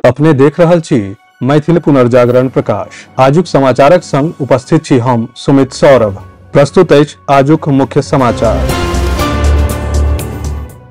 अपने देख रहल छी मैथिल पुनर्जागरण प्रकाश। आजुक समाचारक संग उपस्थित छी हम सुमित सौरभ। प्रस्तुत अछि आजुक मुख्य समाचार।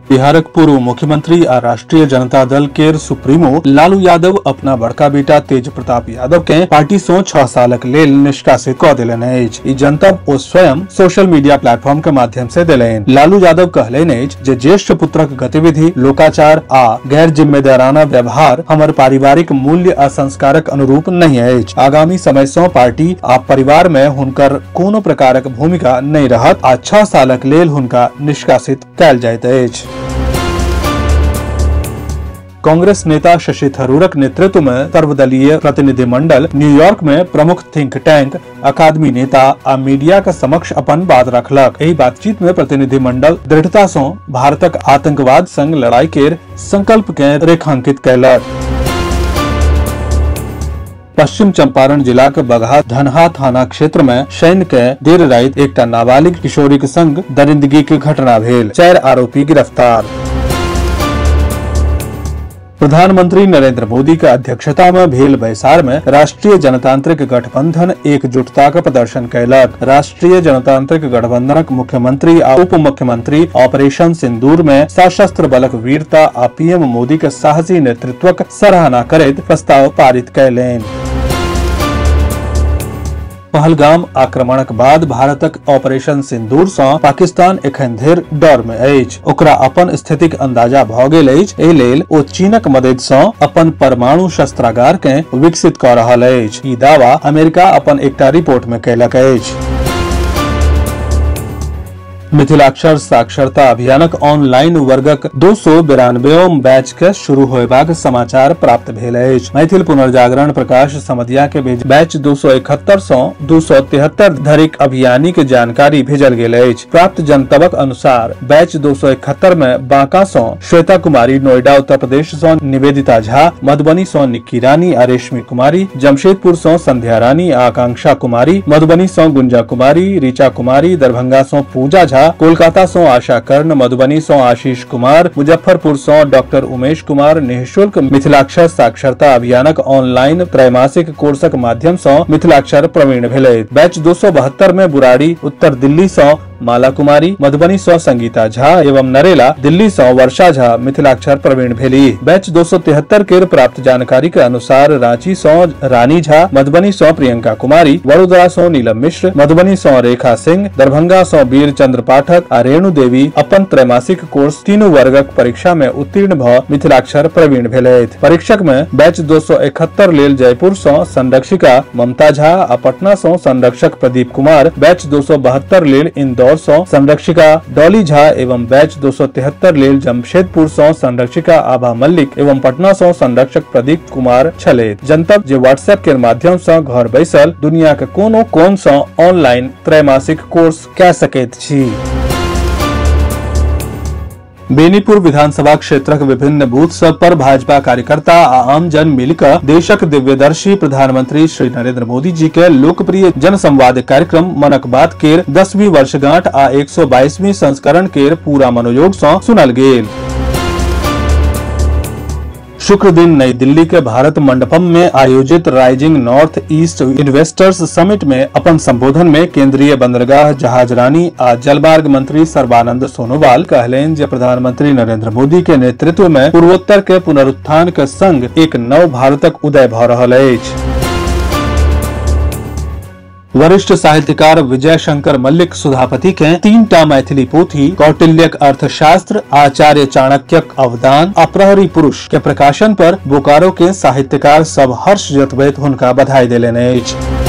बिहारक पूर्व मुख्यमंत्री आ राष्ट्रीय जनता दल केर सुप्रीमो लालू यादव अपना बड़का बेटा तेज प्रताप यादव के पार्टी सं 6 सालक लेल निष्कासित क देलनि अछि। ई जनतब ओ स्वयं सोशल मीडिया प्लेटफॉर्म के माध्यम से देलनि। लालू यादव कहलनि अछि जे ज्येष्ठ पुत्रक गतिविधि, लोकाचार आ गैर जिम्मेदाराना व्यवहार हमर पारिवारिक मूल्य आ संस्कारक अनुरूप नहि अछि। आगामी समय सं पार्टी आ परिवार में हुनकर कोनो प्रकारक भूमिका नहि रहत आ 6 सालक लेल हुनका निष्कासित कयल जाइत अछि। कांग्रेस नेता शशि थरूरक नेतृत्व में सर्वदलीय प्रतिनिधिमंडल न्यूयॉर्क में प्रमुख थिंक टैंक, अकादमी नेता आ मीडिया के समक्ष अपन बात रखलक। एहि बातचीत में प्रतिनिधिमंडल दृढ़ता सं भारतक आतंकवाद संग लड़ाई केर संकल्प के रेखांकित कयलक। पश्चिम चंपारण जिला के बगहा धनहा थाना क्षेत्र में शनि के देर राति एकटा नाबालिग किशोरी के संग दरिंदगी के घटना भेल। 4 आरोपी गिरफ्तार। प्रधानमंत्री नरेंद्र मोदी के अध्यक्षता में भेल बैसार में राष्ट्रीय जनतांत्रिक गठबंधन एकजुटता के प्रदर्शन कयलक। राष्ट्रीय जनतांत्रिक गठबंधनक मुख्यमंत्री आ उप मुख्यमंत्री ऑपरेशन सिंदूर में सशस्त्र बलक वीरता आ पीएम मोदी के साहसी नेतृत्वक सराहना करैत प्रस्ताव पारित कयलनि। पहलगाम आक्रमणक बाद भारतक ऑपरेशन सिंदूर सं पाकिस्तान एखन धरि डर में अछि। ओकरा अपन स्थितिक अंदाजा भ गेल अछि। एहि लेल ओ चीनक मदद सं अपन परमाणु शस्त्रागार के विकसित क रहल अछि। ई दावा अमेरिका अपन एकटा रिपोर्ट में कयलक अछि। मिथिलाक्षर साक्षरता अभियानक ऑनलाइन वर्गक 292 बैच के शुरू होयबाक समाचार प्राप्त भेल अछि। मैथिल पुनर्जागरण प्रकाश समदिया के बैच 271 सं 273 धरिक अभियानी के जानकारी भेजल गेल अछि। प्राप्त जनतबक अनुसार बैच 271 में बांका सं श्वेता कुमारी, नोएडा उत्तर प्रदेश सं निवेदिता झा, मधुबनी सं निक्की रानी आ रेशमी कुमारी, जमशेदपुर सं संध्या रानी आ आकांक्षा कुमारी, मधुबनी सं गुंजा कुमारी, ऋचा कुमारी, दरभंगा सं पूजा झा, कोलकाता सं आशा कर्ण, मधुबनी सं आशीष कुमार, मुजफ्फरपुर सं डॉक्टर उमेश कुमार निःशुल्क मिथिलाक्षर साक्षरता अभियानक ऑनलाइन त्रैमासिक कोर्सक माध्यम सं मिथिलाक्षर प्रवीण भेलै। बैच 272 में बुराड़ी उत्तर दिल्ली सं माला कुमारी, मधुबनी सं संगीता झा एवं नरेला दिल्ली सं वर्षा झा मिथिलाक्षर प्रवीण भेली। बैच 273 के प्राप्त जानकारी के अनुसार रांची सं रानी झा, मधुबनी सं प्रियंका कुमारी, वडोदरा सं नीलम मिश्र, मधुबनी सं रेखा सिंह, दरभंगा सं वीर चंद्र पाठक आ रेणु देवी अपन त्रैमासिक कोर्स तीनू वर्गक परीक्षा में उत्तीर्ण भ मिथिलाक्षर प्रवीण भेलथि। परीक्षक में बैच 271 लेल जयपुर सं संरक्षिका ममता झा आ पटना सं संरक्षक प्रदीप कुमार, बैच 272 लेल इंदौर सं संरक्षिका डॉली झा एवं बैच 273 लेल जमशेदपुर सं संरक्षिका आभा मल्लिक एवं पटना सं संरक्षक प्रदीप कुमार छलथि। जनतब जे व्हाट्सएप के माध्यम सं घर बैसल दुनिया के कोनो कोन सं ऑनलाइन त्रैमासिक कोर्स कय सकैत छी। बेनीपुर विधानसभा क्षेत्रक विभिन्न बूथ सब पर भाजपा कार्यकर्ता आ आमजन मिलकर देशक दिव्यदर्शी प्रधानमंत्री श्री नरेंद्र मोदी जी के लोकप्रिय जनसंवाद कार्यक्रम मनक बात केर 10वीं वर्षगांठ आ 122वीं संस्करण केर पूरा मनोयोग सं सुनल गेल। शुक्र दिन नई दिल्ली के भारत मंडपम में आयोजित rising north east investors summit में अपन संबोधन में केंद्रीय बंदरगाह, जहाजरानी आ जलमार्ग मंत्री सर्बानंद सोनोवाल कहलनि जे प्रधानमंत्री नरेंद्र मोदी के नेतृत्व में पूर्वोत्तर के पुनरुत्थान के संग एक नव भारतक उदय भ रहल अछि। वरिष्ठ साहित्यकार विजय शंकर मल्लिक सुधापति के 3टा मैथिली पोथी कौटिल्यक अर्थशास्त्र, आचार्य चाणक्यक अवदान आ प्रहरी पुरुष के प्रकाशन पर बोकारो के साहित्यकार सब हर्ष जतबैत हुनका बधाई देलनि अछि।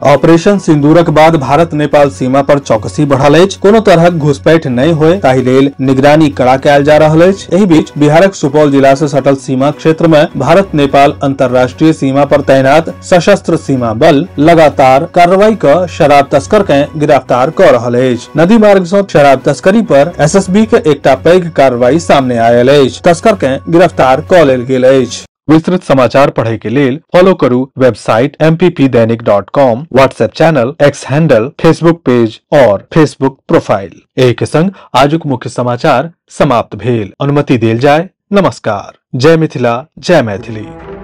ऑपरेशन सिंदूरक बाद भारत नेपाल सीमा पर चौकसी बढ़ल अछि। कोनो तरहक घुसपैठ नहि होय ताहि लेल निगरानी कड़ा कयल जा रहल अछि। एहि बीच बिहारक सुपौल जिला से सटल सीमा क्षेत्र में भारत नेपाल अंतर्राष्ट्रीय सीमा पर तैनात सशस्त्र सीमा बल लगातार कार्रवाई क शराब तस्कर के गिरफ्तार क रहल अछि। नदी मार्ग सं शराब तस्करी पर एसएसबी के एकटा पैघ कार्रवाई सामने आयल अछि। तस्कर के गिरफ्तार क लेल गेल अछि। विस्तृत समाचार पढ़े के लेल फॉलो करू website mppdainik.com, WhatsApp channel, X handle, Facebook page और फेसबुक प्रोफाइल। एहि के संग आजुक मुख्य समाचार समाप्त भेल। अनुमति देल जाय। नमस्कार, जय मिथिला, जय मैथिली।